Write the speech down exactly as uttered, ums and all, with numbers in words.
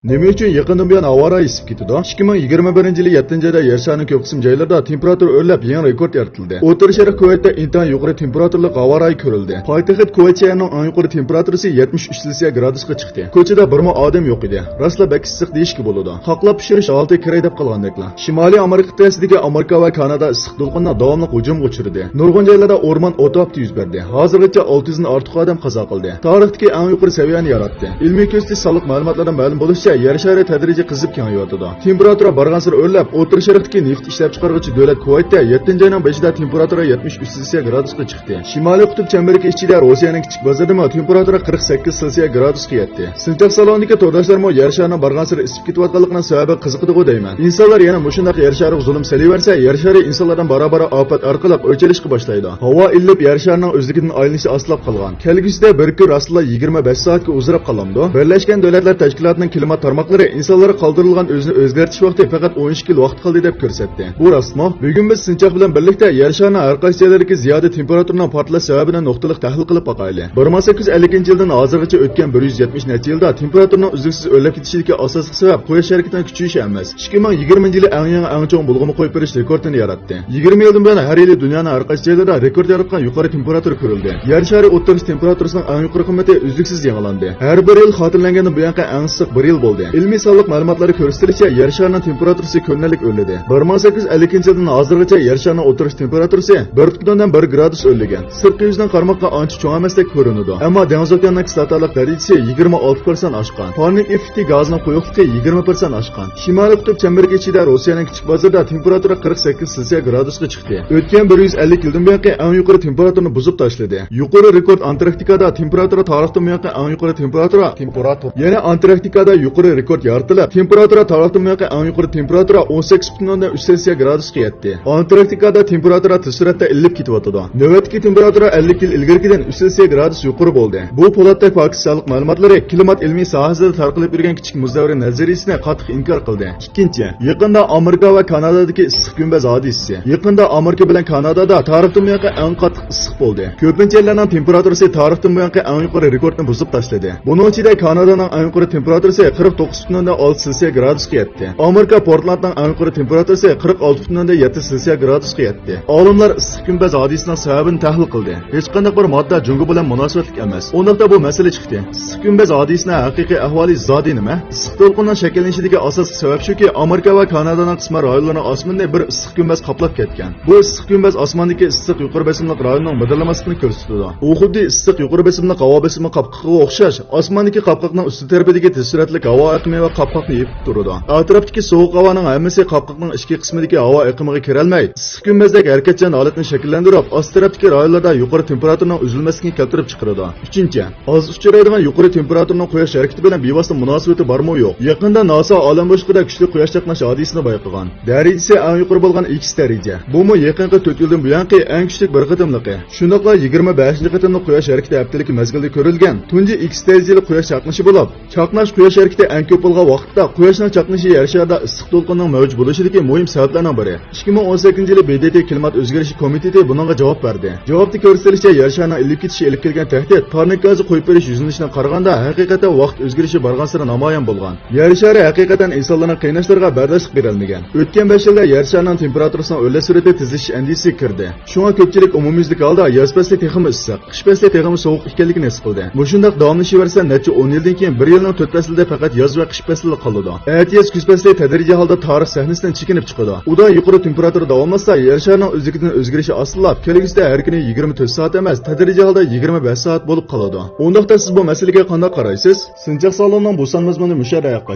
نېمە ئۈچۈن يېقىندىن بۇيان ھاۋا رايى ئىسسىپ كېتىدۇ؟ ئىككى مىڭ يىگىرمە بىرىنچى يىلى يەتتىنچى ئايدا يەر شارىنىڭ كۆپ قىسىم جايلىرىدا تېمپېراتۇرا ئۆرلەپ، يېڭى رېكورت يارىتىلدى. ئوتتۇرا شەرق كۇۋەيتتە ئىنتايىن يۇقىرى تېمپېراتۇرىلىق ھاۋا رايى كۆرۈلدى. پايتەخت كۇۋەيت شەھىرىنىڭ ئەڭ يۇقىرى تېمپېراتۇرىسى يەتمىش ئۈچ سېلسىيە گرادۇسقا چىقتى. كوچىدا بىرمۇ ئادەم يوق ئىدى. راستلا بەك ئىسسىق دېيىشكە بولىدۇ. قاقلاپ پىشۇرۇش ھالىتى كىرەي دەپ قالغاندەكلا. شىمالىي ئامېرىكا قىتئەسىدىكى ئامېرىكا ۋە كانادا ئىسسىق دولقۇنىنىڭ داۋاملىق ھۇجۇمىغا ئۇچرىدى. نۇرغۇن جايلاردا ئورمان ئوتى ئاپىتى يۈز بەردى. ھازىرغىچە ئالتە يۈزدىن ئارتۇق ئادەم قازا قىلدى. تارىختىكى ئەڭ يۇقىرى سەۋىيەنى ياراتتى. ئىلمىي كۆزىتىش سانلىق مەلۇماتلاردىن مەلۇم بولۇشىچە، يەر شارى تەدرىجىي قىزىپ كېڭىيىۋاتىدۇ. تېمپېراتۇرا بارغانسېرى ئۆرلەپ، ئوتتۇرا شەرقتىكى نېفىت ئىشلەپچىقارغۇچى دۆلەت كۇۋەيتتە يەتتىنچى ئاينىڭ بېشىدا تېمپېراتۇرا يەتمىش ئۈچ سېلسىيە گرادۇسقا چىقتى. شىمالىي قۇتۇپ چەمبىرىكى ئىچىدە روسىيەنىڭ كىچىك بازىرىدىمۇ تېمپېراتۇرا قىرىق سەككىز سېلسىيە گرادۇسقا يەتتى. سىنچاق سالونىدىكى تورداشلارمۇ يەر شارىنىڭ بارغانسېرى ئىسسىپ كېتىۋاتقانلىقىنىڭ سەۋەبىگە قىزىقىدىغۇ دەيمەن. ئىنسانلار يەنە مۇشۇنداق يەر شارىغا زۇلۇم سېلىۋەرسە، يەر شارى ئىنسانلاردىن بارا-بارا ئاپەت ئارقىلىق ئۆچ ئېلىشقا باشلايدۇ. ھاۋا ئىللىپ، يەر شارىنىڭ ئۆزلۈكىدىن ئايلىنىشى ئاستىلاپ قالغان. كەلگۈسىدە بىر كۈن راستلا يىگىرمە بەش سائەتكە ئۇزىراپ قالامدۇ؟ بىرلەشكەن دۆلەتلەر تەشكىلاتىنىڭ كىلىمات تارماقلىرى ئىنسانلارغا قالدۇرۇلغان ئۆزىنى ئۆزگەرتىش ۋاقتى پەقەت ئون ئىككى يىل ۋاقىت قالدى دەپ كۆرسەتتى. بۇ راستمۇ؟ بۈگۈن بىز سىنچاق بىلەن بىرلىكتە يەر شارىنىڭ ھەر قايسى جايلىرىدىكى زىيادە تېمپېراتۇرىنىڭ پارتلاش سەۋەبىنى نۇقتىلىق تەھلىل قىلىپ باقايلى. بىر مىڭ سەككىز يۈز ئەللىكىنچى يىلدىن ھازىرغىچە ئۆتكەن بىر يۈز يەتمىش نەچچە يىلدا تېمپېراتۇرىنىڭ ئۈزلۈكسىز ئۆرلەپ كېتىشىدىكى ئاساسلىق سەۋەب قۇياش ھەرىكىتىنىڭ كۈچىيىشى ئەمەس. ئىككى مىڭ يىگىرمىنچى يىلى ئەڭ يېڭى، ئەڭ چوڭ بۇلغىما قويۇپ بېرىش رېكورتىنى ياراتتى. يىگىرمە يىلدىن بۇيان ھەر يىلى دۇنيانىڭ ھەر قايسى جايلىرىدا رېكورت ياراتقان يۇقىرى تېمپېراتۇرا كۆرۈلدى. يەر شارى ئوتتۇرىسى تېمپېراتۇرىسىنىڭ ئەڭ يۇقىرى قىممىتى ئۈزلۈكسىز يېڭىلاندى. ھەر بىر يىل خاتىرىلەنگەندىن بۇيانقى ئەڭ ئىسسىق بىر يىل بولدى. ئىلمىي سانلىق مەلۇماتلاردا كۆرسىتىلىشىچە، يەر شارىنىڭ تېمپېراتۇرىسى كۆرۈنەرلىك ئۆرلىدى. بىر مىڭ سەككىز يۈز ئەللىكىنچى يىلدىن ھازىرغىچە يەر شارىنىڭ ئوتتۇرىسى تېمپېراتۇرىسى بىر پۈتۈن ئوندىن بىر گرادۇس ئۆرلىگەن. سىرتقى يۈزىدىن قارىماققا ئانچە چوڭ ئەمەستەك كۆرۈنىدۇ. ئەمما دېڭىز ئوكيانىنىڭ كىسلاتالىق دەرىجىسى يىگىرمە ئالتە پىرسەنت ئاشقان. پارنىك ئېففېكتى گازىنىڭ قويۇقلۇقى يىگىرمە پىرسەنت ئاشقان. شىمالىي قۇتۇپ چەمبىرىكى ئىچىدە روسىيەنىڭ كىچىك بازىرىدا تېمپېراتۇرا قىرىق سەككىز سېلسىيە گرادۇسقا چىقتى. ئۆتكەن بىر يۈز ئەللىك يىلدىن بۇيانقى ئەڭ يۇقىرى تېمپېراتۇرىنى بۇزۇپ تاشلىدى. يۇقىرى رېكورت ئانتاركتىكادا تېمپېراتۇرا تارىختىن بۇيانقى ئەڭ يۇقىرى تېمپېراتۇرا. تېمپېراتۇرا. يەنە ئانتاركتىكادا يۇقىرى رېكورت يارىتىلىپ، تېمپېراتۇرا تارىختىن بۇيانقى ئەڭ يۇقىرى تېمپېراتۇرا ئون سەككىز پۈتۈن ئوندىن ئۈچ سېلسىيە گرادۇسقا يەتتى. ئانتاركتىكادا تېمپېراتۇرا تېز سۈرئەتتە ئىللىپ كېتىۋاتىدۇ. نۆۋەتتىكى تېمپېراتۇرا ئەللىك يىل ئىلگىرىكىدىن ئۈچ سېلسىيە گرادۇس يۇقىرى بولدى. بۇ پولاتتەك پاكىستانلىق مەلۇماتلىرى كىلىمات ئىلمىي ساھەسىدە تارقىلىپ يۈرگەن كىچىك مۇز دەۋرى نەزەرىيىسىنى قاتتىق ئىنكار قىلدى. ئىككىنچى، يېقىندا ئامېرىكا ۋە كانادادىكى ئىسسىق گۈمبەز ھادىسىسى. يېقىندا ئامېرىكا بىلەن كانادادا تارىختىن بۇيانقى ئەڭ قاتتىق ئىسسىق بولدى. كۆپىنچە يەرلەرنىڭ تېمپېراتۇرىسى تارىختىن بۇيانقى ئەڭ يۇقىرى رېكورتنى بۇزۇپ تاشلىدى. بۇنىڭ ئىچىدە كانادانىڭ ئەڭ يۇقىرى تېمپېراتۇرىسى قىرىق توققۇز پۈتۈن ئوندىن ئالتە سېلسىيە گرادۇسقا يەتتى. ئامېرىكا پورتلاندنىڭ ئەڭ يۇقىرى تېمپېراتۇرىسى قىرىق ئالتە پۈتۈن ئوندىن يەتتە سېلسىيە گرادۇسقا يەتتى. ئالىملار ئىسسىق گۈمبەز ھادىسىسىنىڭ سەۋەبىنى تەھلىل قىلدى. ھېچقانداق بىر ماددا جۇڭگو بىلەن مۇناسىۋەتلىك ئەمەس. ئۇنداقتا بۇ مەسىلە چىقتى. ئىسسىق گۈمبەز ھادىسىسىنىڭ ھەقىقىي ئەھۋالى زادى نېمە؟ ئىسسىق دولقۇننىڭ شەكىللىنىشىدىكى ئاساسلىق سەۋەب شۇكى، ئامېرىكا ۋە كانادانىڭ قىسمەن رايونلىرىنىڭ ئاسمىنىنى بىر ئىسسىق گۈمبەز قاپلاپ كەتكەن. بۇ ئىسسىق گۈمبەز ئاسماندىكى ئىسسىق يۇقىرى بېسىملىق رايوننىڭ مىدىرلىماسلىقىنى كۆرسىتىدۇ. ئۇ خۇددى ئىسسىق يۇقىرى بېسىملىق ھاۋا بېسىمى قاپقىقىغا ئوخشاش، ئاسماندىكى قاپقاقنىڭ ئۈستى تەرىپىدىكى تېز سۈرئەتلىك ھاۋا ئېقىمى ۋە قاپقاقنى يېپىپ تۇرىدۇ. ئەتراپتىكى سوغۇق ھاۋانىڭ ھەممىسى قاپقاقنىڭ ئىچكى قىسمىدىكى ھاۋا ئېقىمىغا كىرەلمەي، ئىسسىق گۈمبەزدەك ھەرىكەتچان ھالەتنى شەكىللەندۈرۈپ، ئاستى تەرەپتىكى رايونلاردا يۇقىرى تېمپېراتۇرىنىڭ ئۈزۈلمەسلىكىنى كەلتۈرۈپ چىقىرىدۇ. ئۈچىنچى، ئاز ئۇچرايدىغان يۇقىرى تېمپېراتۇرىنىڭ قۇياش ھەرىكىتى بىلەن بىۋاسىتە مۇناسىۋىتى بارمۇ يوق؟ يېقىندا ناسا ئالەم بوشلۇقىدا كۈچلۈك قۇياش چاقناش ھادىسىسىنى بايقىغان. دەرىجىسى ئەڭ يۇقىرى بولغان ئېكس دەرىجە. بۇمۇ يېقىنقى تۆت يىلدىن بۇيانقى ئەڭ كۈچلۈك بىر قېتىملىقى. شۇنداقلا يىگىرمە بەشىنچى قېتىملىق قۇياش ھەرىكىتى ھەپتىلىكى مەزگىلدە كۆرۈلگەن تۇنجى ئېكس دەرىجىلىك قۇياش چاقنىشى بولۇپ، چاقناش قۇياش ھەرىكىتى ئەڭ كۆپ بولغان ۋاقىتتا قۇياشنىڭ چاقنىشى يەر شارىدا ئىسسىق دولقۇننىڭ مەۋجۇت بولۇشىدىكى مۇھىم سەۋەبلەرنىڭ بىرى. ئىككى مىڭ ئون سەككىزىنچى يىلى ب د ت كىلىمات ئۆزگىرىشى كومىتېتى بۇنىڭغا جاۋاب بەردى. جاۋابتا كۆرسىتىلىشىچە، يەر شارىنىڭ ئېلىپ كېتىشى ئېلىپ كەلگەن تەھدىت پارنىك گازى قويۇپ بېرىش يۈزلىنىشىدىن قارىغاندا، ھەقىقەتەن ۋاقىت ئۆزگىرىشى بارغانسېرى نامايان بولغان. يەر شارى ھەقىقەتەن ئىنسانلارنىڭ قىيناشلىرىغا بەرداشلىق بېرەلمىگەن. ئۆتكەن بەش يىلدا يەر شارىنىڭ تېمپېراتۇرىسىنىڭ ئۆرلەش سۈرئىتى تېزلىشىش ئەندىشىسىگە كىردى. شۇڭا كۆپچىلىك ئومۇميۈزلۈك ھالدا ياز پەسلى تېخىمۇ ئىسسىق، قىش پەسلى تېخىمۇ سوغۇق ئىكەنلىكىنى ھېس قىلدى. مۇشۇنداق داۋاملىشىۋەرسە، نەچچە ئون يىلدىن كېيىن بىر يىلنىڭ تۆت پەسلىدە پەقەت ياز ۋە قىش پەسلىلا قالىدۇ. ئەتىياز كۈز پەسلى تەدرىجىي ھالدا تارىخ سەھنىسىدىن چېكىنىپ چىقىدۇ. ئۇدا يۇقىرى تېمپېراتۇرا داۋاملاشسا، يەر شارىنىڭ ئۆزلۈكىدىن ئۆزگىرىشى ئاستىلاپ، كەلگۈسىدە ھەر كۈنى يىگىرمە تۆت سائەت ئەمەس، تەدرىجىي ھالدا يىگىرمە بەش سائەت بولۇپ قالىدۇ. ئۇنداقتا سىز بۇ مەسىلىگە قانداق قارايسىز؟ سىنچاق سالونىنىڭ بۇ سان مەزمۇنى مۇشۇ يەردە ئاياغلاشتى.